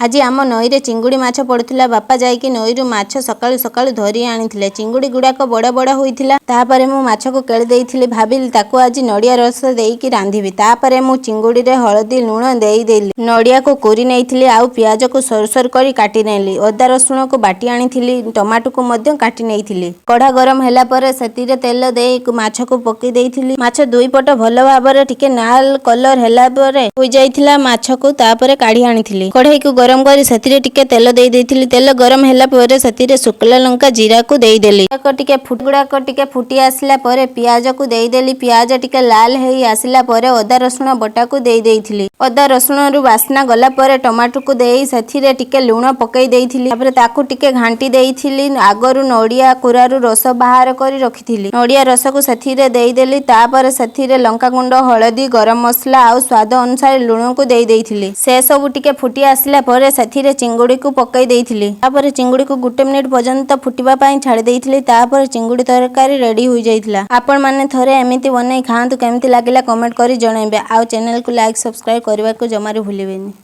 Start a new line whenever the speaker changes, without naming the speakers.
ଆଜି ଆମ ନଈରେ ଚିଙ୍ଗୁଡ଼ି ମାଛ ପଡ଼ୁଥିଲା। ବାପା ଯାଇକି ନଈରୁ ମାଛ ସକାଳୁ ସକାଳୁ ଧରି ଆଣିଥିଲେ। ଚିଙ୍ଗୁଡ଼ି ଗୁଡ଼ାକ ବଡ଼ ବଡ଼ ହୋଇଥିଲା। ତାପରେ ମୁଁ ମାଛକୁ କେଳି ଦେଇଥିଲି। ଭାବିଲି ତାକୁ ଆଜି ନଡ଼ିଆ ରସ ଦେଇକି ରାନ୍ଧିବି। ତାପରେ ମୁଁ ଚିଙ୍ଗୁଡ଼ିରେ ହଳଦୀ, ଲୁଣ ଦେଇଦେଲି। ନଡ଼ିଆକୁ କୋରି ନେଇଥିଲି ଆଉ ପିଆଜକୁ ସରୁ ସରୁ କରି କାଟି ନେଲି। ଅଦା ରସୁଣକୁ ବାଟି ଆଣିଥିଲି। ଟମାଟୋକୁ ମଧ୍ୟ କାଟି ନେଇଥିଲି। କଢ଼ା ଗରମ ହେଲା ପରେ ସେଥିରେ ତେଲ ଦେଇ ମାଛକୁ ପକେଇ ଦେଇଥିଲି। ମାଛ ଦୁଇ ପଟ ଭଲ ଭାବରେ ଟିକେ ନାଲ କଲର ହେଲା ପରେ ହୋଇଯାଇଥିଲା। ମାଛକୁ ତାପରେ କାଢ଼ି ଆଣିଥିଲି। କଢ଼େଇକୁ ଗରମ କରି ସେଥିରେ ଟିକେ ତେଲ ଦେଇ ଦେଇଥିଲି। ତେଲ ଗରମ ହେଲା ପରେ ସେଥିରେ ଶୁଖିଲା ଲଙ୍କା, ଜିରାକୁ ଦେଇଦେଲି। ଟିକେ ଗୁଡ଼ାକ ଟିକେ ଫୁଟି ଆସିଲା ପରେ ପିଆଜକୁ ଦେଇଦେଲି। ପିଆଜ ଟିକେ ଲାଲ ହେଇ ଆସିଲା ପରେ ଅଦା ରସୁଣ ବଟାକୁ ଦେଇ ଦେଇଥିଲି। ଅଦା ରସୁଣରୁ ବାସ୍ନା ଗଲା ପରେ ଟମାଟୋକୁ ଦେଇ ସେଥିରେ ଟିକେ ଲୁଣ ପକେଇ ଦେଇଥିଲି। ତାପରେ ତାକୁ ଟିକେ ଘାଣ୍ଟି ଦେଇଥିଲି। ଆଗରୁ ନଡ଼ିଆ କୋରାରୁ ରସ ବାହାର କରି ରଖିଥିଲି। ନଡ଼ିଆ ରସକୁ ସେଥିରେ ଦେଇଦେଲି। ତାପରେ ସେଥିରେ ଲଙ୍କାଗୁଣ୍ଡ, ହଳଦୀ, ଗରମ ମସଲା ଆଉ ସ୍ୱାଦ ଅନୁସାରେ ଲୁଣକୁ ଦେଇ ଦେଇଥିଲି। ସେ ସବୁ ଟିକେ ଫୁଟି ଆସିଲା ପରେ ସେଥିରେ ଚିଙ୍ଗୁଡ଼ିକୁ ପକେଇ ଦେଇଥିଲି। ତାପରେ ଚିଙ୍ଗୁଡ଼ିକୁ ଗୋଟେ ମିନିଟ୍ ପର୍ଯ୍ୟନ୍ତ ଫୁଟିବା ପାଇଁ ଛାଡ଼ି ଦେଇଥିଲି। ତାପରେ ଚିଙ୍ଗୁଡ଼ି ତରକାରୀ ରେଡି ହୋଇଯାଇଥିଲା। ଆପଣମାନେ ଥରେ ଏମିତି ବନେଇ ଖାଆନ୍ତୁ। କେମିତି ଲାଗିଲା କମେଣ୍ଟ କରି ଜଣାଇବେ। ଆଉ ଚ୍ୟାନେଲକୁ ଲାଇକ୍, ସବସ୍କ୍ରାଇବ୍ କରିବାକୁ ଜମାରୁ ଭୁଲିବେନି।